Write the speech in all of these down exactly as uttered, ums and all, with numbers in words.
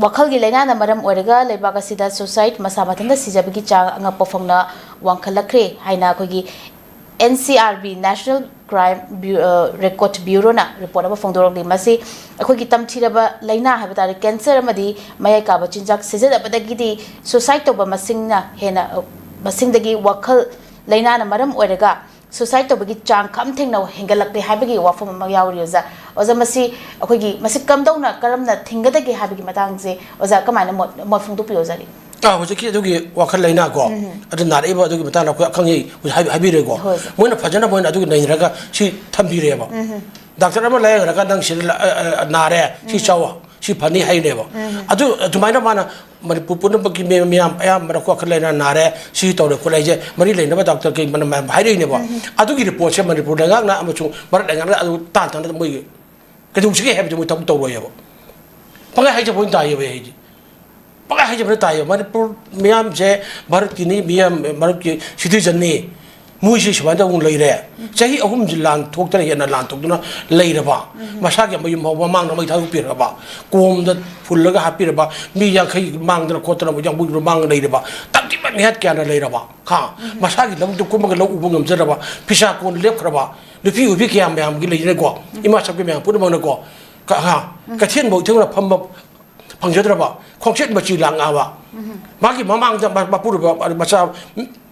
ꯋꯥꯈꯜꯒꯤ ꯂꯥꯏꯅꯥꯅ ꯃꯔꯝ ꯑꯣꯏꯔꯒ ꯂꯩꯕꯥꯛ ꯑꯁꯤꯗ suicide, ꯃꯁꯥ ꯃꯊꯟꯇ ꯁꯤꯖꯕꯒꯤ ꯆꯥꯡ ꯑꯉꯛꯄ ꯐꯪꯅ ꯋꯥꯡꯈꯠꯂꯛꯈ꯭ꯔꯦ ꯍꯥꯏꯅ ꯑꯩꯈꯣꯏꯒꯤ N C R B, National Crime Bu-, ꯑ, Record Bureauꯅ report ꯑꯃ ꯐꯣꯡꯗꯣꯔꯛꯂꯤ꯫ ꯃꯁꯤ ꯑꯩꯈꯣꯏꯒꯤ ꯇꯝꯊꯤꯔꯕ ꯂꯥꯏꯅꯥ ꯍꯥꯏꯕ ꯇꯥꯔꯦ, cancer ꯑꯃꯗꯤ ꯃꯌꯥꯏ ꯀꯥꯕ ꯆꯤꯟꯖꯥꯛ ꯁꯤꯖꯤꯟꯅꯕꯗꯒꯤꯗꯤ suicide ꯇꯧꯕ ꯃꯁꯤꯡꯅ ꯍꯦꯟꯅ, ꯑ, ꯃꯁꯤꯡꯗꯒꯤ ꯋꯥꯈꯜ ꯂꯥꯏꯅꯥꯅ ꯃꯔꯝ ꯑꯣꯏꯔꯒ suicide ꯇꯧꯕꯒꯤ ꯆꯥꯡ ꯈꯝ ꯊꯦꯡꯅ ꯍꯦꯟꯒꯠꯂꯛꯂꯦ ꯍꯥꯏꯕꯒꯤ ꯋꯥꯐꯝ ꯑꯃ ꯌꯥꯎꯔꯤ, ꯑꯣꯖꯥ꯫ ꯑꯣꯖꯥ, ꯃꯁꯤ ꯑꯩꯈꯣꯏꯒꯤ, ꯃꯁꯤ ꯀꯝꯗꯧꯅ, ꯀꯔꯝꯅ ꯊꯤꯡꯒꯗꯒꯦ ꯍꯥꯏꯕꯒꯤ ꯃꯇꯥꯡꯁꯦ, ꯑꯣꯖꯥ, ꯀꯃꯥꯏꯅ ꯃꯣꯠ, ꯃꯣꯠ ꯐꯣꯡꯗꯣꯛꯄꯤꯌꯣ, ꯑꯣꯖꯥꯒꯤ? ꯑꯥ, ꯍꯧꯖꯤꯛꯀꯤ ꯑꯗꯨꯒꯤ ꯋꯥꯈꯜ ꯂꯩꯅꯥꯀꯣ, ꯎꯝ꯫ ꯑꯗꯨ ꯅꯥꯔꯛꯏꯕ ꯑꯗꯨꯒꯤ ꯃꯇꯥꯡꯗ ꯑꯩꯈꯣꯏ ꯑꯈꯪ ꯑꯍꯩ ꯍꯥꯏꯕꯤ-, ꯍꯥꯏꯕꯤꯔꯦꯀꯣ꯫ ꯍꯣꯏ, ꯁꯥꯔ꯫ ꯃꯣꯏꯅ ꯐꯖꯅ ꯃꯣꯏꯅ ꯑꯗꯨꯒꯤ ꯅꯩꯅꯔꯒ ꯁꯤ ꯊꯝꯕꯤꯔꯦꯕ꯫ ꯎꯝ꯫ ꯗꯥꯛꯇꯔ ꯑꯃ ꯂꯥꯌꯦꯡꯉꯒ ꯅꯪ ꯁꯤꯗ ꯂ-, ꯑ, ꯑ, ꯅꯥꯔꯦ, ꯁꯤ ꯎꯝ꯫ ꯆꯥꯎ, ꯁꯤ ꯐꯅꯤ ꯍꯥꯏꯅꯦꯕ꯫ ꯎꯝ꯫ ꯑꯗꯨ ꯑꯗꯨꯃꯥꯏꯅ ꯃꯥꯅ ꯃꯅꯤꯄꯨꯔ ꯄꯨꯝꯅꯃꯛꯀꯤ ꯃꯤ ꯃꯤꯌꯥꯝ ꯑꯌꯥꯝꯕꯅ ꯋꯥꯈꯜ ꯂꯩꯅꯥ ꯅꯥꯔꯦ, ꯁꯤ ꯇꯧꯔꯦ ꯈꯣꯠꯂꯦ ꯍꯥꯏꯁꯦ ꯃꯔꯤ ꯂꯩꯅꯕ ꯗꯥꯛꯇꯔ ꯀꯩ ꯃꯅ-, ꯃꯌꯥꯝ ꯍꯥꯏꯔꯛꯏꯅꯦꯕ꯫ ꯎꯝ꯫ ꯑꯗꯨꯒꯤ reportꯁꯦ ꯃꯅꯤꯄꯨꯔ ꯂꯩꯉꯥꯛꯅ ꯑꯃꯁꯨꯡ ꯃꯔꯛ ꯂꯩꯉꯥꯛꯅ ꯑꯗꯨ ꯇꯥꯟ ꯇꯥꯟꯅ ꯃꯣꯏꯒꯤ ꯀꯩꯗꯧꯁꯤꯒꯦ ꯍꯥꯏꯕꯗꯤ ꯃꯣꯏ ꯊꯕꯛ ꯇꯧꯔꯣꯏ ꯍꯥꯏꯕ꯫ ꯄꯪꯍꯥꯏ ꯍꯥꯏꯖꯕ ꯑꯣꯏꯅ ꯇꯥꯏꯌꯦꯕ ꯑꯩꯗꯤ꯫ ꯄꯪꯍꯥꯏ ꯍꯥꯏꯖꯕꯅ ꯇꯥꯏꯌꯦꯕ꯫ ꯃꯅꯤꯄꯨꯔ ꯃꯤꯌꯥꯝꯁꯦ ꯚꯥꯔꯠꯀꯤꯅꯤ, ꯃꯤꯌꯥꯝ, ꯚꯥꯔꯠꯀꯤ citizenꯅꯤ꯫ ꯃꯣꯏꯁꯤ ꯁꯨꯃꯥꯏꯅ ꯇꯧꯅ ꯂꯩꯔꯦ꯫ ꯆꯍꯤ ꯑꯍꯨꯝꯁꯤ ꯂꯥꯟ ꯊꯣꯛꯇꯅ, ꯍꯦꯟꯅ ꯂꯥꯟ ꯊꯣꯛꯇꯨꯅ ꯂꯩꯔꯕ꯫ ꯎꯝ꯫ ꯃꯁꯥꯒꯤ ꯃꯌꯨꯝ ꯐꯥꯎꯕ ꯃꯃꯥꯡꯗ ꯃꯩ ꯊꯥꯗꯣꯛꯄꯤꯔꯕ꯫ ꯀꯣꯝꯗ ꯐꯨꯜꯂꯒ ꯍꯥꯠꯄꯤꯔꯕ꯫ ꯃꯤ ꯌꯥꯡꯈꯩ ꯃꯥꯡꯗꯅ ꯈꯣꯠꯇꯅ ꯌꯥꯡꯕꯨꯗꯨꯅ ꯃꯥꯡꯗ ꯂꯩꯔꯕ꯫ ꯇꯝꯊꯤꯕ ꯃꯤꯍꯥꯠ ꯀꯌꯥꯅ ꯂꯩꯔꯕ꯫ ꯍꯥ? ꯎꯝ꯫ ꯃꯁꯥꯒꯤ ꯂꯧꯕꯨꯛꯇ ꯀꯨꯝꯃꯒ ꯂꯧ ꯎꯕ ꯉꯝꯖꯗ꯭ꯔꯕ꯫ ꯐꯤꯁꯥ ꯀꯣꯟ ꯂꯦꯞꯈ꯭ꯔꯕ꯫ ꯅꯨꯄꯤ ꯑꯣꯏꯕꯤ ꯀꯌꯥ ꯃꯌꯥꯝꯒꯤ ꯂꯩꯔꯦꯀꯣ꯫ ꯎꯝ꯫ ꯏꯃꯥ ꯁꯛꯄꯤ ꯃꯌꯥꯝ ꯄꯨꯝꯅꯃꯛꯅꯀꯣ꯫ ꯀ-, ꯍꯥ? ꯎꯝ꯫ ꯀꯩꯊꯦꯜꯐꯥꯎ ꯏꯊꯪꯅ ꯐꯝꯕ ꯐꯪꯖꯗ꯭ꯔꯕ, ꯈꯣꯡꯆꯦꯠ ꯃꯆꯤ ꯂꯥꯡꯉꯛꯑꯕ, ꯎꯝ꯫ ꯃꯥꯒꯤ ꯃꯃꯥꯡꯗ ꯃ-, ꯃꯄꯨꯔꯣꯏꯕ ꯃꯆꯥ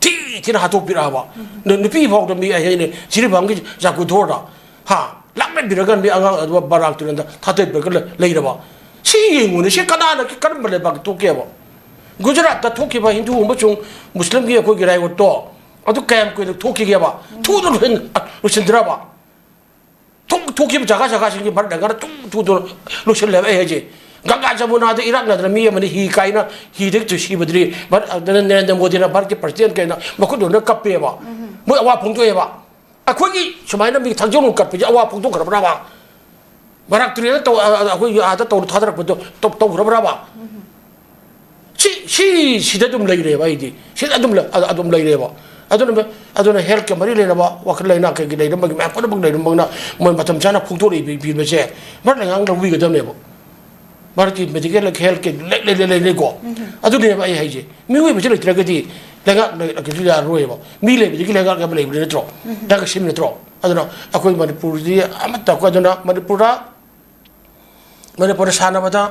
ꯊꯤ ꯊꯤꯅ ꯍꯥꯠꯇꯣꯛꯄꯤꯔꯛꯑꯕ, ꯎꯝ꯫ ꯅꯨ-, ꯅꯨꯄꯤ ꯐꯥꯎꯗ ꯃꯤ ꯑꯍꯩꯅ ꯖꯤꯔꯤꯕꯥꯝꯒꯤ ꯖꯥꯀꯨꯊꯣꯔꯗ, ꯍꯥ, ꯂꯥꯛꯅꯕꯤꯔꯒ ꯃꯤ ꯑꯉꯥꯡ ꯑꯗꯨ ꯕꯔꯥꯛ ꯇꯨꯔꯦꯜꯗ ꯊꯥꯗꯕꯤꯔꯒ ꯂꯩ-, ꯂꯩꯔꯕ꯫ ꯁꯤ ꯌꯦꯡꯉꯨꯅꯦ, ꯁꯤ ꯀꯅꯥꯅ ꯀꯔꯝꯕ ꯂꯩꯕꯥꯛꯇ ꯊꯣꯛꯀꯦꯕ? ꯒꯨꯖꯔꯥꯠꯇ ꯊꯣꯛꯈꯤꯕ ꯍꯤꯟꯗꯨ ꯑꯃꯁꯨꯡ ꯃꯨꯁꯂꯤꯝꯒꯤ ꯑꯩꯈꯣꯏꯒꯤ riotꯇꯣ, ꯑꯗꯨ ꯀꯌꯥꯝ ꯀꯨꯏꯅ ꯊꯣꯛꯈꯤꯒꯦꯕ? ꯎꯝ꯫ ꯊꯨꯅ ꯂꯣꯏꯁꯤꯟ-, ꯂꯣꯏꯁꯤꯟꯗ꯭ꯔꯕ? ꯊꯣꯛ-, ꯊꯣꯛꯈꯤꯕ ꯖꯒꯥ ꯖꯒꯥꯁꯤꯡꯒꯤ ꯃꯔꯛ ꯂꯩꯉꯥꯛꯅ ꯊꯨ-, ꯊꯨ-, ꯊꯨꯅ ꯂꯣꯏꯁꯤꯜꯂꯦꯕ ꯑꯩ ꯍꯥꯏꯁꯦ꯫ ꯒꯪꯒꯥ ꯖꯃꯨꯅꯥꯗ ꯏꯔꯥꯛꯅꯗꯅ ꯃꯤ ꯑꯃꯅ ꯍꯤ ꯀꯥꯏꯅ ꯍꯤꯗꯒꯤ ꯁꯤꯕꯗꯨꯗꯤ ꯚꯥꯔꯠ-, ꯑꯗꯨꯅ ꯅꯔꯦꯟꯗ꯭ꯔ ꯃꯣꯗꯤꯅ ꯚꯥꯔꯠꯀꯤ president ꯀꯩꯅ ꯃꯈꯨꯠ ꯌꯣꯟꯗꯅ ꯀꯞꯄꯦꯕ꯫ ꯎꯝ꯫ ꯃꯣꯏ ꯑꯋꯥ ꯐꯣꯡꯗꯣꯛꯑꯦꯕ꯫ ꯑꯩꯈꯣꯏꯒꯤ ꯁꯨꯃꯥꯏꯅ ꯃꯤ ꯊꯥꯡꯖꯧꯅ ꯀꯞꯄꯁꯦ ꯑꯋꯥ ꯐꯣꯡꯗꯣꯛꯈ꯭ꯔꯕ꯭ꯔꯕ? ꯕꯔꯥꯛ ꯇꯨꯔꯦꯜꯗ ꯇꯧ-, ꯑ-, ꯑ-, ꯑꯩꯈꯣꯏꯒꯤ ꯑꯥꯗ ꯇꯧ-, ꯊꯥꯗꯔꯛꯄꯗꯣ ꯇꯧ-, ꯇꯧꯈ꯭ꯔꯕ꯭ꯔꯕ? ꯎꯝ꯫ ꯁꯤ, ꯁꯤ, ꯁꯤꯗ ꯑꯗꯨꯝ ꯂꯩꯔꯦꯕ ꯑꯩꯗꯤ꯫ ꯁꯤꯗ ꯑꯗꯨꯝ ꯂ-, ꯑ-, ꯑꯗꯨꯝ ꯂꯩꯔꯦꯕ꯫ ꯑꯗꯨꯅ, ꯑꯗꯨꯅ healthꯀ ꯃꯔꯤ ꯂꯩꯅꯕ, ꯋꯥꯈꯜ ꯂꯩꯅꯥ ꯀꯩꯒꯤ ꯂꯩꯔꯝꯕꯒꯤ ꯃꯌꯥꯝ ꯄꯨꯝꯅꯃꯛ ꯂꯩꯔꯝꯕꯅ ꯃꯣꯏ ꯃꯇꯝ ꯆꯥꯅ ꯐꯣꯡꯗꯣꯔꯛꯏꯕ ꯄꯤꯕꯁꯦ ꯃꯔꯛ ꯂꯩꯉꯥꯛꯅ ꯂꯧꯕꯤꯒꯗꯕꯅꯦꯕ꯫ ꯚꯥꯔꯠꯀꯤ ꯃꯦꯗꯤꯀꯦꯜ ꯍꯦꯜꯠꯀꯤ ꯂꯩ ꯂꯩ ꯂꯩ ꯂꯩꯀꯣ꯫ ꯑꯗꯨꯅꯦꯕ ꯑꯩ ꯍꯥꯏꯁꯦ, ꯃꯤꯑꯣꯏꯕꯁꯦ ꯂꯩꯇ꯭ꯔꯒꯗꯤ ꯂꯩꯉꯥꯛ ꯂꯩꯔꯛꯄꯁꯨ ꯌꯥꯔꯔꯣꯏꯕ꯫ ꯃꯤ ꯂꯩꯕꯗꯒꯤ ꯂꯩꯉꯥꯛ ꯑꯃ ꯂꯩꯕꯅꯤ ꯅꯠꯇ꯭ꯔꯣ? ꯂꯩꯉꯥꯛ ꯁꯦꯝꯃꯤ ꯅꯠꯇ꯭ꯔꯣ? ꯑꯗꯨꯅ ꯑꯩꯈꯣꯏ ꯃꯅꯤꯄꯨꯔꯗꯤ ꯑꯃꯠꯇ ꯑꯩꯈꯣꯏ ꯑꯗꯨꯅ ꯃꯅꯤꯄꯨꯔꯗ ꯃꯅꯤꯄꯨꯔꯗ ꯁꯥꯟꯅꯕꯗ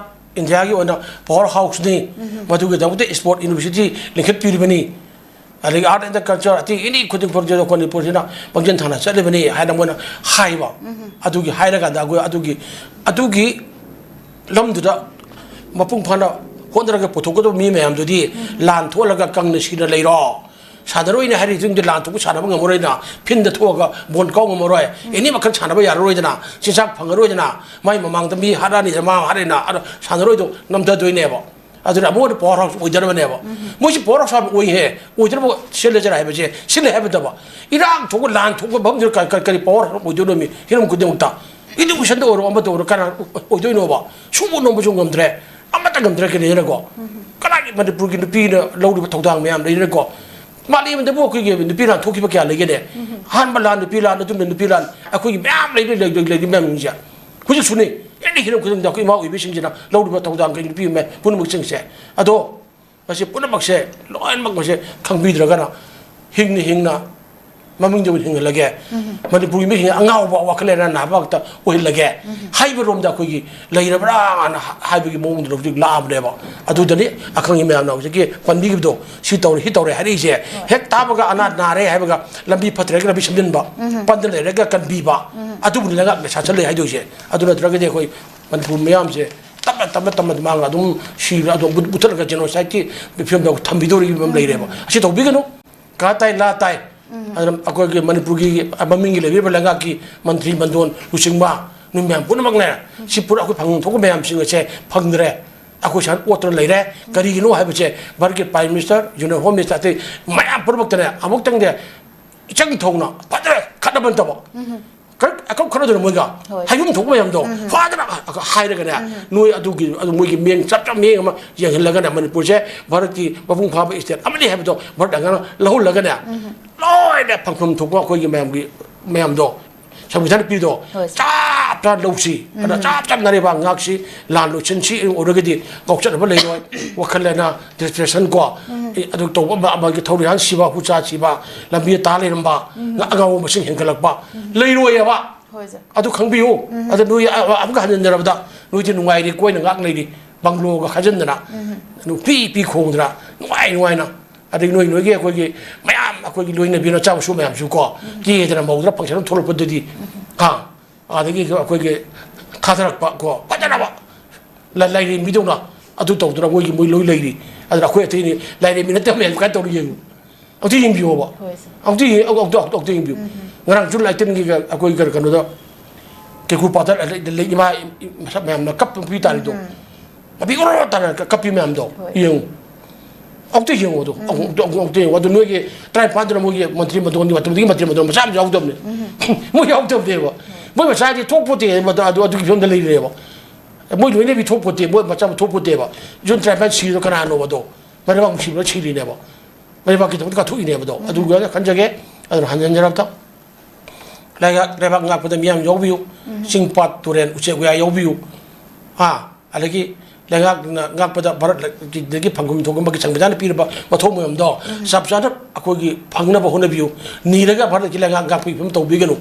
ꯏꯟꯗꯤꯌꯥꯒꯤ ꯑꯣꯏꯅ ꯄꯥꯋꯔ ꯍꯥꯎꯁꯅꯤ꯫ ꯃꯗꯨꯒꯤꯗꯃꯛꯇ ꯏꯁꯄꯣꯔꯠ ꯌꯨꯅꯤꯚꯔꯁꯤꯇꯤ ꯂꯤꯡꯈꯠꯄꯤꯔꯤꯕꯅꯤ꯫ ꯑꯗꯒꯤ ꯑꯥꯔꯠ ꯑꯦꯟ ꯗ ꯀꯜꯆꯔ ꯑꯇꯩ ꯑꯦꯅꯤ ꯈꯨꯗꯤꯡ ꯐꯪꯖꯗ ꯑꯩꯈꯣꯏ ꯃꯅꯤꯄꯨꯔꯁꯤꯅ ꯄꯥꯡꯖꯤꯟ ꯊꯥꯅ ꯆꯠꯂꯤꯕꯅꯤ ꯍꯥꯏꯅ ꯃꯣꯏꯅ ꯍꯥꯏꯕ꯫ ꯑꯗꯨꯒꯤ ꯍꯥꯏꯔꯀꯥꯟꯗ ꯑꯩꯈꯣꯏ ꯑꯗꯨꯒꯤ ꯑꯗꯨꯒꯤ ꯂꯝꯗꯨꯗ ꯃꯄꯨꯡ ꯐꯥꯅ ꯍꯣꯠꯅꯔꯒ ꯄꯨꯊꯣꯛꯀꯗꯕ ꯃꯤ ꯃꯌꯥꯝꯗꯨꯗꯤ ꯂꯥꯟ ꯊꯣꯛꯍꯜꯂꯒ ꯀꯪꯅ ꯁꯤꯅ ꯂꯩꯔꯣ꯫ ꯁꯥꯟꯅꯔꯣꯏꯅꯦ ꯍꯥꯏꯔꯤꯁꯤꯡꯗꯤ ꯂꯥꯟ ꯊꯣꯛꯄ ꯁꯥꯟꯅꯕ ꯉꯝꯃꯔꯣꯏꯅ, ꯐꯤꯟꯗ ꯊꯣꯛꯑꯒ ꯕꯣꯜ ꯀꯥꯎ ꯉꯝꯃꯔꯣꯏ꯫ ꯑꯦꯅꯤ ꯃꯈꯜ ꯁꯥꯟꯅꯕ ꯌꯥꯔꯔꯣꯏꯗꯅ, ꯆꯤꯟꯖꯥꯛ ꯐꯪꯉꯔꯣꯏꯗꯅ, ꯃꯥꯏ ꯃꯃꯥꯡꯗ ꯃꯤ ꯍꯥꯠꯂꯅꯤꯗꯅ, ꯃꯥ ꯍꯥꯠꯂꯦꯅ, ꯑꯗꯣ ꯁꯥꯟꯅꯔꯣꯏꯗꯣ ꯅꯝꯊꯗꯣꯏꯅꯦꯕ꯫ ꯑꯗꯨꯅ ꯑꯃꯨꯛ ꯍꯟꯅ ꯄꯥꯋꯔ ꯍꯥꯎꯁ ꯑꯣꯏꯗꯅꯕꯅꯦꯕ꯫ ꯃꯣꯏꯁꯤ ꯄꯥꯋꯔ ꯍꯥꯎꯁ ꯍꯥꯟꯅ ꯑꯣꯏꯍꯦ꯫ ꯑꯣꯏꯗꯅꯕ ꯁꯤꯜꯂꯁꯤꯔ ꯍꯥꯏꯕꯁꯦ, ꯁꯤꯜꯂꯦ ꯍꯥꯏꯕꯗꯕ꯫ ꯏꯔꯥꯡ ꯊꯣꯛꯄ, ꯂꯥꯟ ꯊꯣꯛꯄ ꯃꯐꯝꯁꯤꯗ ꯀꯔꯤ, ꯀꯔꯤ, ꯀꯔꯤ ꯄꯥꯋꯔ ꯍꯥꯎꯁ ꯑꯣꯏꯗꯣꯏꯅꯣ ꯃꯤ? ꯍꯤꯔꯝ ꯈꯨꯗꯤꯡꯃꯛꯇ꯫ ꯏꯗꯨꯀꯦꯁꯟꯗ ꯑꯣꯏꯔꯣ, ꯑꯃꯗ ꯑꯣꯏꯔꯣ, ꯀꯅꯥ ꯑꯣꯏꯗꯣꯏꯅꯣꯕ? ꯁꯨꯕ ꯅꯣꯝꯕꯁꯨ ꯉꯝꯗ꯭ꯔꯦ꯫ ꯑꯃꯠꯇ ꯉꯝꯗ꯭ꯔꯦ ꯀꯩꯗꯧꯗꯣꯏꯅꯣꯀꯣ? ꯀꯅꯥꯒꯤ ꯃꯅꯤꯄꯨꯔꯒꯤ ꯅꯨꯄꯤꯅ ꯂꯧꯔꯤꯕ ꯊꯧꯗꯥꯡ ꯃꯌꯥꯝ ꯂꯩꯔꯦꯀꯣ? ꯃꯥꯂꯦꯝꯗꯕꯨ ꯑꯩꯈꯣꯏꯒꯤ ꯅꯨꯄꯤ ꯂꯥꯟ ꯊꯣꯛꯈꯤꯕ ꯀꯌꯥ ꯂꯩꯒꯦꯅꯦ? ꯑꯍꯥꯟꯕ ꯂꯥꯟ, ꯅꯨꯄꯤ ꯂꯥꯟ, ꯑꯗꯨꯝꯅ ꯅꯨꯄꯤ ꯂꯥꯟ, ꯑꯩꯈꯣꯏꯒꯤ ꯃꯌꯥꯝ ꯂꯩꯔꯤ, ꯂꯩꯔꯤ, ꯂꯩꯔꯤ ꯃꯌꯥꯝꯁꯤꯡꯁꯦ꯫ ꯍꯧꯖꯤꯛꯁꯨꯅꯦ, ꯑꯦꯅꯤ ꯍꯤꯔꯝ ꯈꯨꯗꯤꯡꯗ ꯑꯩꯈꯣꯏ ꯏꯃꯥ ꯑꯣꯏꯕꯤꯁꯤꯡꯁꯤꯅ ꯂꯧꯔꯤꯕ ꯊꯧꯗꯥꯡ ꯀꯩ ꯅꯨꯄꯤ ꯑꯃ ꯄꯨꯝꯅꯃꯛꯁꯤꯡꯁꯦ꯫ ꯑꯗꯣ ꯃꯁꯤ ꯄꯨꯝꯅꯃꯛꯁꯦ, ꯂꯣꯏꯅꯃꯛ ꯃꯁꯦ ꯈꯪꯕꯤꯗ꯭ꯔꯒꯅ ꯍꯤꯡꯅ ꯍꯤꯡꯅ ꯃꯃꯤꯡꯗ ꯑꯣꯏꯅ ꯍꯤꯡꯍꯜꯂꯒꯦ꯫ ꯃꯅꯤꯄꯨꯔꯒꯤ ꯃꯤꯁꯤꯡꯁꯦ ꯑꯉꯥꯎꯕ ꯋꯥꯈꯜ ꯂꯩꯅꯥ ꯅꯥꯕ ꯉꯥꯛꯇ ꯑꯣꯏꯍꯜꯂꯒꯦ꯫ ꯍꯥꯏꯕ ꯔꯣꯝꯗ ꯑꯩꯈꯣꯏꯒꯤ ꯂꯩꯔꯕ꯭ꯔꯥꯅ ꯍꯥꯏꯕꯒꯤ ꯃꯑꯣꯡꯗꯨꯗ ꯍꯧꯖꯤꯛ ꯂꯥꯛꯑꯕꯅꯦꯕ꯫ ꯑꯗꯨꯗꯅꯤ ꯑꯈꯪꯒꯤ ꯃꯌꯥꯝꯅ ꯍꯧꯖꯤꯛꯀꯤ ꯄꯟꯕꯤꯈꯤꯕꯗꯣ, ꯁꯤ ꯇꯧꯔꯦ, ꯁꯤ ꯇꯧꯔꯦ ꯍꯥꯏꯔꯛꯏꯁꯦ꯫ ꯍꯦꯛ ꯇꯥꯕꯒ ꯑꯅꯥ ꯅꯥꯔꯦ ꯍꯥꯏꯕꯒ ꯂꯝꯕꯤ ꯐꯠꯇ꯭ꯔꯒ ꯂꯝꯕꯤ ꯁꯦꯝꯖꯤꯟꯕ, ꯄꯟꯗ ꯂꯩꯔꯒ ꯀꯟꯕꯤꯕ, ꯑꯗꯨꯕꯨꯅꯤ ꯂꯩꯉꯥꯛꯅ ꯁꯥꯁꯟ ꯂꯩ ꯍꯥꯏꯗꯣꯏꯁꯦ꯫ ꯑꯗꯨ ꯅꯠꯇ꯭ꯔꯒꯗꯤ ꯑꯩꯈꯣꯏ ꯃꯅꯤꯄꯨꯔ ꯃꯤꯌꯥꯝꯁꯦ ꯇꯞꯅ, ꯇꯞꯅ, ꯇꯞꯅ ꯃꯥꯡꯉ ꯑꯗꯨꯝ ꯁꯤꯔ ꯑꯗꯨꯝ ꯃꯨꯠ-, ꯃꯨꯠꯊꯠꯂꯒ ꯖꯦꯅꯣꯁꯥꯏꯠꯀꯤ ꯐꯤꯕꯝꯗ ꯊꯝꯕꯤꯗꯧꯔꯤꯕ ꯑꯃ ꯂꯩꯔꯦꯕ꯫ ꯑꯁꯤ ꯇꯧꯕꯤꯒꯅꯨ꯫ ꯀꯥ ꯇꯥꯏ, ꯂꯥ ꯇꯥꯏ꯫ ꯑꯗꯨꯅ ꯑꯩꯈꯣꯏꯒꯤ ꯃꯅꯤꯄꯨꯔꯒꯤ ꯃꯃꯤꯡꯒꯤ ꯂꯩꯕꯤꯔꯤꯕ ꯂꯩꯉꯥꯛꯀꯤ ꯃꯟꯇ꯭ꯔꯤ ꯃꯟꯗꯣꯟ ꯂꯨꯆꯤꯡꯕ ꯅꯣꯏ ꯃꯌꯥꯝ ꯄꯨꯝꯅꯃꯛꯅꯦ, ꯁꯤ ꯄꯨꯔꯥ ꯑꯩꯈꯣꯏ ꯐꯪꯐꯝ ꯊꯣꯛꯄ ꯃꯌꯥꯝꯁꯤꯡ ꯑꯁꯦ ꯐꯪꯗ꯭ꯔꯦ꯫ ꯑꯩꯈꯣꯏ ꯁꯨꯃꯥꯏꯅ ꯑꯣꯠꯇꯨꯅ ꯂꯩꯔꯦ꯫ ꯀꯔꯤꯒꯤꯅꯣ ꯍꯥꯏꯕꯁꯦ ꯚꯥꯔꯠꯀꯤ Prime Minister, Union Home Minister ꯑꯇꯩ ꯃꯌꯥꯝ ꯄꯨꯝꯅꯃꯛꯇꯅꯦ ꯑꯃꯨꯛꯇꯪꯗꯤ ꯏꯆꯪ ꯊꯧꯅ ꯐꯖꯅ ꯈꯠꯅꯕ ꯅꯠꯇꯕ, ꯈꯔ ꯑꯀꯛ ꯈꯔꯗꯨꯅ ꯃꯣꯏꯒ ꯍꯣꯏ꯫ ꯍꯥꯏꯐꯝ ꯊꯣꯛꯄ ꯃꯌꯥꯝꯗꯣ ꯐꯖꯅ ꯍꯥꯏꯔꯒꯅꯦ, ꯅꯣꯏ ꯑꯗꯨꯒꯤ, ꯑꯗꯨ ꯃꯣꯏꯒꯤ ꯃꯤꯠꯌꯦꯡ ꯆꯞ ꯆꯞ ꯃꯤꯠꯌꯦꯡ ꯑꯃ ꯌꯦꯡꯍꯜꯂꯒꯅꯦ, ꯃꯅꯤꯄꯨꯔꯁꯦ ꯚꯥꯔꯠꯀꯤ ꯃꯄꯨꯡ ꯐꯥꯕ state ꯑꯃꯅꯤ ꯍꯥꯏꯕꯗꯣ ꯚꯥꯔꯠ ꯑꯉꯥꯡꯅ ꯂꯧꯍꯜꯂꯒꯅꯦ, ꯂꯣꯏꯅ ꯐꯪꯐꯝ ꯊꯣꯛꯄ ꯑꯩꯈꯣꯏꯒꯤ ꯃꯌꯥꯝꯒꯤ, ꯃꯌꯥꯝꯗꯣ, ꯁꯪꯕꯤꯙꯥꯟ ꯄꯤꯔꯤꯗꯣ ꯍꯣꯏ꯫ ꯆꯞ ꯆꯥ ꯂꯧꯁꯤ꯫ ꯑꯗ ꯆꯞ ꯆꯞ ꯅꯥꯔꯦꯕ ꯉꯥꯛꯁꯤ꯫ ꯂꯥꯟ ꯂꯣꯏꯁꯤꯟꯁꯤ ꯑꯣꯏꯔꯒꯗꯤ ꯉꯥꯎꯆꯠꯅꯕ ꯂꯩꯔꯣꯏ꯫ ꯋꯥꯈꯜ ꯂꯩꯅꯥ, ꯗꯤꯄ꯭ꯔꯦꯁꯟ ꯀꯣ, ꯑꯦ, ꯑꯗꯨ ꯇꯧꯕ ꯑꯃ ꯑꯃꯒꯤ ꯊꯧꯔꯤ ꯍꯥꯟ ꯁꯤꯕ, ꯍꯨꯆꯥ ꯁꯤꯕ, ꯂꯝꯕꯤꯗ ꯇꯥ ꯂꯩꯔꯝꯕ, ꯑꯉꯥꯎꯕ ꯃꯁꯤꯡ ꯍꯦꯟꯒꯠꯂꯛꯄ ꯂꯩꯔꯣꯏꯑꯕ꯫ ꯍꯣꯏ ꯁꯥꯔ꯫ ꯑꯗꯨ ꯈꯪꯕꯤꯌꯨ꯫ ꯑꯗ ꯅꯣꯏ ꯑ-, ꯑ-, ꯑꯃꯨꯛꯀ ꯍꯟꯖꯤꯟꯅꯔꯕꯗ ꯅꯣꯏꯗꯤ ꯅꯨꯡꯉꯥꯏꯔꯤ, ꯀꯣꯏꯅ ꯉꯥꯛ ꯂꯩꯔꯤ, ꯕꯪꯒ꯭ꯂꯣꯒ ꯈꯥꯖꯤꯟꯗꯅ, ꯅꯨꯄꯤ ꯄꯤ ꯈꯣꯡꯗꯅ ꯅꯨꯡꯉꯥꯏ ꯅꯨꯡꯉꯥꯏꯅ꯫ ꯑꯗꯩ ꯅꯣꯏ ꯅꯣꯏꯒꯤ ꯑꯩꯈꯣꯏꯒꯤ ꯃꯌꯥꯝ, ꯑꯩꯈꯣꯏꯒꯤ ꯂꯣꯏꯅꯕꯤ ꯅꯆꯥ ꯃꯁꯨ ꯃꯌꯥꯝꯁꯨ ꯀꯣ, ꯀꯦꯗꯅ ꯃꯧꯗꯅ ꯐꯪꯁꯟ ꯑꯃ ꯊꯣꯛꯂꯛꯄꯗꯗꯤ, ꯍꯥ, ꯑꯗꯒꯤ ꯑꯩꯈꯣꯏꯒꯤ ꯊꯥꯗꯔꯛꯄ ꯀꯣ, ꯐꯖꯅꯕ ꯂ-, ꯂꯥꯏꯔꯦꯝꯕꯤꯗꯧꯅ ꯑꯗꯨ ꯇꯧꯗꯅ ꯃꯣꯏꯒꯤ ꯃꯣꯏ ꯂꯣꯏ ꯂꯩꯔꯤ꯫ ꯑꯗꯨꯅ ꯑꯩꯈꯣꯏ ꯑꯇꯩꯗꯤ ꯂꯥꯏꯔꯦꯝꯕꯤ ꯅꯠꯇꯕ ꯃꯌꯥꯝ ꯀꯥꯏꯅ ꯇꯧꯔꯤ ꯌꯦꯡꯉꯨ꯫ ꯑꯃꯨꯛꯇ ꯌꯦꯡꯕꯤꯌꯣꯕ꯫ ꯍꯣꯏ ꯁꯥꯔ꯫ ꯑꯃꯨꯛꯇ ꯌꯦꯡ-, ꯑꯃꯨꯛꯇ, ꯑꯃꯨꯛꯇ, ꯑꯃꯨꯛꯇ ꯌꯦꯡꯕꯤꯌꯨ꯫ ꯉꯔꯥꯡ ꯖꯨꯟ ꯑꯥꯏꯇꯤꯟꯒꯤ ꯑꯩꯈꯣꯏ ꯀꯩꯅꯣ, ꯀꯩꯅꯣꯗ ꯀꯦꯀꯨ ꯄꯥꯠꯇ ꯂꯩ, ꯂꯩ, ꯏꯃꯥ ꯃꯁꯛ ꯃꯌꯥꯝꯅ ꯀꯞꯄ ꯅꯨꯄꯤ ꯇꯥꯔꯤꯗꯣ꯫ ꯃꯄꯤ ꯑꯣꯔꯣ ꯇꯥꯅ ꯀ-, ꯀꯞꯄꯤ ꯃꯌꯥꯝꯗꯣ ꯍꯣꯏ꯫ ꯌꯦꯡꯉꯨ꯫ ꯑꯃꯨꯛꯇ ꯌꯦꯡꯉꯣ ꯑꯗꯣ꯫ ꯑꯃꯨꯛ, ꯑꯃꯨꯛ, ꯑꯃꯨꯛꯇ ꯌꯦꯡꯉꯣ꯫ ꯑꯗꯨ ꯅꯣꯏꯒꯤ ꯇꯔꯥꯅꯤꯄꯥꯟꯗꯨꯅ ꯃꯣꯏꯒꯤ ꯃꯟꯇ꯭ꯔꯤ ꯃꯟꯗꯣꯟꯒꯤ ꯃꯇꯝꯗꯒꯤ ꯃꯟꯇ꯭ꯔꯤ ꯃꯟꯗꯣꯟ ꯃꯆꯥ ꯑꯃꯁꯨ ꯌꯥꯎꯗꯕꯅꯦ꯫ ꯃꯣꯏ ꯌꯥꯎꯗꯕꯅꯦꯕ꯫ ꯃꯣꯏ ꯃꯆꯥꯗꯤ ꯊꯣꯛꯄꯣꯠꯇꯦ, ꯃꯗꯨ, ꯑꯗꯨ, ꯑꯗꯨꯒꯤ ꯐꯤꯕꯝꯗ ꯂꯩꯔꯦꯕ꯫ ꯃꯣꯏ ꯂꯣꯏꯅꯕꯤ ꯊꯣꯛꯄꯣꯠꯇꯦ, ꯃꯣꯏ ꯃꯆꯥ ꯑꯃ ꯊꯣꯛꯄꯣꯠꯇꯦꯕ꯫ ꯖꯨꯟ ꯇꯔꯥꯅꯤꯄꯥꯟ ꯁꯤꯔꯤꯗꯣ ꯀꯅꯥꯅꯣꯕ ꯑꯗꯣ? ꯃꯔꯩꯕꯥꯛ ꯅꯨꯡꯁꯤꯕꯅ ꯁꯤꯔꯤꯅꯦꯕ꯫ ꯃꯔꯩꯕꯥꯛꯀꯤꯗꯃꯛꯇ ꯀꯠꯊꯣꯛꯏꯅꯦꯕ ꯑꯗꯣ꯫ ꯑꯗꯨꯒ ꯈꯟꯖꯒꯦ, ꯑꯗꯨꯅ ꯍꯟꯖꯟꯖꯔꯕꯗ ꯂꯩꯉꯥꯛ, ꯂꯩꯕꯥꯛ ꯉꯥꯛꯄꯗ ꯃꯤꯌꯥꯝ ꯌꯥꯎꯕꯤꯌꯨ꯫ ꯆꯤꯡ ꯄꯥꯠ ꯇꯨꯔꯦꯜ ꯎꯆꯦꯛ ꯋꯥꯌꯥ ꯌꯥꯎꯕꯤꯌꯨ꯫ ꯍꯥ? ꯑꯗꯒꯤ ꯂꯩꯉꯥꯛꯅ ꯉꯥꯛꯄꯗ ꯚꯥꯔꯠꯀꯤꯗꯒꯤ ꯐꯪꯐꯝ ꯊꯣꯛꯄ ꯃꯥꯒꯤ ꯁꯪꯕꯤꯙꯥꯟꯅ ꯄꯤꯔꯕ ꯃꯊꯧ ꯃꯌꯥꯝꯗꯣ ꯆꯞ ꯆꯥꯅ ꯑꯩꯈꯣꯏꯒꯤ ꯐꯪꯅꯕ ꯍꯣꯠꯅꯕꯤꯌꯨ꯫ ꯅꯤꯔꯒ ꯚꯥꯔꯠꯀꯤ ꯂꯩꯉꯥꯛ ꯉꯥꯛꯄꯒꯤ ꯐꯤꯕꯝ ꯇꯧꯕꯤꯒꯅꯨ꯫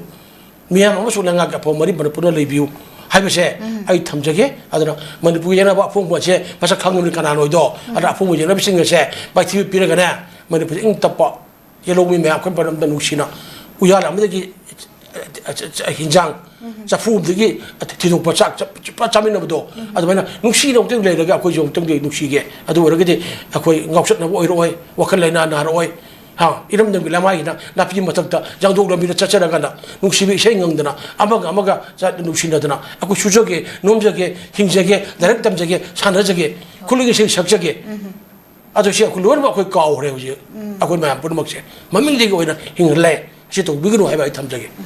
ꯃꯤꯌꯥꯝ ꯑꯃꯁꯨ ꯂꯩꯉꯥꯛꯀꯤ ꯑꯐꯕ ꯃꯔꯤ ꯃꯅꯤꯄꯨꯔꯅ ꯂꯩꯕꯤꯌꯨ ꯍꯥꯏꯕꯁꯦ ꯑꯩ ꯊꯝꯖꯒꯦ꯫ ꯑꯗꯨꯅ ꯃꯅꯤꯄꯨꯔ ꯌꯦꯛꯅꯕ ꯑꯐꯣꯡꯕ ꯑꯁꯦ ꯃꯁꯛ ꯈꯪꯉꯕꯅꯤ ꯀꯅꯥꯅꯣ ꯍꯥꯏꯗꯣ꯫ ꯑꯗꯨꯅ ꯑꯐꯣꯡꯕ ꯌꯦꯛꯅꯕꯁꯤꯡ ꯑꯁꯦ ꯃꯥꯏꯊꯤꯕ ꯄꯤꯔꯒꯅꯦ, ꯃꯅꯤꯄꯨꯔꯁꯦ ꯏꯪ ꯇꯞꯄ ꯌꯦꯜꯍꯧꯃꯤ ꯃꯌꯥꯝ ꯑꯩꯈꯣꯏ ꯃꯔꯝꯗ ꯅꯨꯡꯁꯤꯅ ꯎꯌꯥꯜ ꯑꯃꯗꯒꯤ ꯍꯤꯟꯖꯥꯡ ꯆꯐꯨ ꯑꯃꯗꯒꯤ ꯊꯤꯗꯣꯛꯄ ꯆꯥꯛ ꯆ-, ꯆ-, ꯆꯥꯃꯤꯟꯅꯕꯗꯣ, ꯑꯗꯨꯃꯥꯏꯅ ꯅꯨꯡꯁꯤꯅ ꯑꯃꯨꯛꯇꯪ ꯂꯩꯔꯒ ꯑꯩꯈꯣꯏꯁꯨ ꯑꯃꯨꯛꯇꯪꯗꯤ ꯅꯨꯡꯁꯤꯒꯦ꯫ ꯑꯗꯨ ꯑꯣꯏꯔꯒꯗꯤ ꯑꯩꯈꯣꯏ ꯉꯥꯎꯆꯠꯅꯕ ꯑꯣꯏꯔꯛꯑꯣꯏ, ꯋꯥꯈꯜ ꯂꯩꯅꯥ ꯅꯥꯔꯛꯑꯣꯏ꯫ ꯍꯥ, ꯏꯔꯝꯗꯝꯒꯤ ꯂꯃꯥꯏꯁꯤꯗ ꯅꯥꯄꯤ ꯃꯊꯛꯇ ꯌꯥꯡꯗꯣꯛ ꯂꯝꯕꯤꯗ ꯆꯠꯆꯔꯒꯅ ꯅꯨꯡꯁꯤꯕ ꯏꯁꯩ ꯉꯪꯗꯅ ꯑꯃꯒ ꯑꯃꯒ ꯆꯠ-, ꯅꯨꯡꯁꯤꯅꯗꯅ ꯑꯩꯈꯣꯏ ꯁꯨꯖꯒꯦ, ꯅꯣꯝꯖꯒꯦ, ꯍꯤꯡꯖꯒꯦ, ꯂꯥꯏꯔꯤꯛ ꯇꯝꯖꯒꯦ, ꯁꯥꯟꯅꯖꯒꯦ, ꯈꯨꯠꯂꯣꯏꯒꯤ ꯏꯁꯩ ꯁꯛꯆꯒꯦ꯫ ꯑꯗꯣ ꯁꯤ ꯑꯩꯈꯣꯏ ꯂꯣꯏꯅꯃꯛ ꯑꯩꯈꯣꯏ ꯀꯥꯎꯈ꯭ꯔꯦ ꯍꯧꯖꯤꯛ꯫ ꯑꯩꯈꯣꯏ ꯃꯌꯥꯝ ꯄꯨꯝꯅꯃꯛꯁꯦ ꯃꯃꯤꯡꯗꯒꯤ ꯑꯣꯏꯅ ꯍꯤꯡꯍꯜꯂꯦ꯫ ꯑꯁꯤ ꯇꯧꯕꯤꯒꯅꯨ ꯍꯥꯏꯕ ꯑꯩ ꯊꯝꯖꯒꯦ꯫